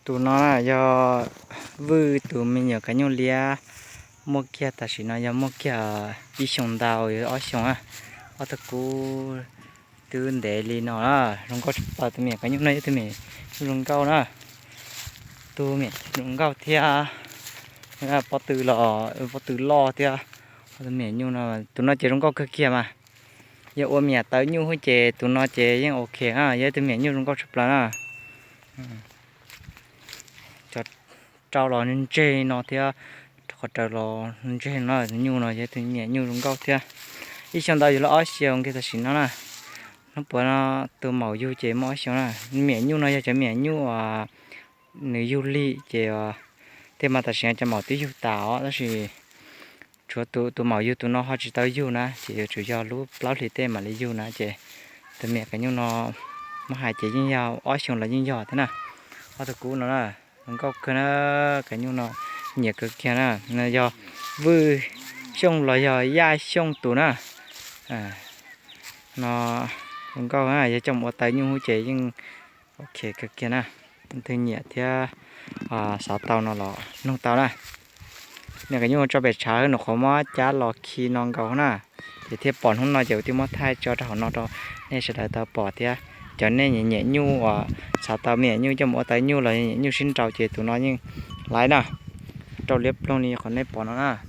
Tus no na yog Vwj tus me nyuam kav nyuj liab, muaj kiag tam sim no yog muaj kiag ib xyoos ntau, ob xyoos na. Ob tug kub twb ntev li no na, zoo nkauj tshaj plaws. Tus me nyuam kav nyuj no yog tus me nyuam zoo nkauj na, tus me nyuam zoo nkauj thiab, pob tw los pob tw loj thiab. Tus me nyuam nyuj no, tus no ces zoo nkauj kawg kiag mas, yog ua me nyuam tawv nyuj ces tus no ces yeej ok na, yog ib tug me nyuam nyuj zoo nkauj tshaj plaws na. Cov rau los ntseg no thiab, qhov raws los ntseg no, nyuj no yog tus me nyuam nyuj zoo nkauj thiab. Ib xyoos ntau yuav luag ob xyoos kiag tam sim no na. Hnub puav no tus maum yug ces muaj ob xyoos na. Me nyuam nyuj no yog cov me nyuam nyuj uas nws yug lig ces, thiaj mas tam sim no cov maum twb yug tas os, tab sis tshuav tus maum yug tus no ho tsis tau yug na, ces yuav tsum yog lub plaub hlis tej mam li yug na. Ces tus me nyuam kav nyuj no muab hais ces yeej yog ob xyoos los yeej yog thiab na. Ob tug kub no na, zoo nkauj kawg na, kav nyuj no nyiam kawg kiag na. No yog Vwj Xyooj los yog Yaj Xyooj tus na. No zoo nkauj na, yog coj mus ua tawv nyuj ces yeej ok kawg kiag na. Leej twg nyiam thiab xav tau no los nug tau na. Me nyuam kav nyuj tso pem tshav, nws qhuav muab cab los khi no nkaus na, ces thiaj pom hnub no ces kuv thiaj muab thaij tso rau hauv no rau nej sawv daws tau pom thiab. Cov nej nyiam nyuj uas xav tau me nyuam nyuj coj mus ua tawv nyuj los nyuam nyuj sib nraus ces tus no yeej laiv na, rau liab ploog li qhov nej pom no na.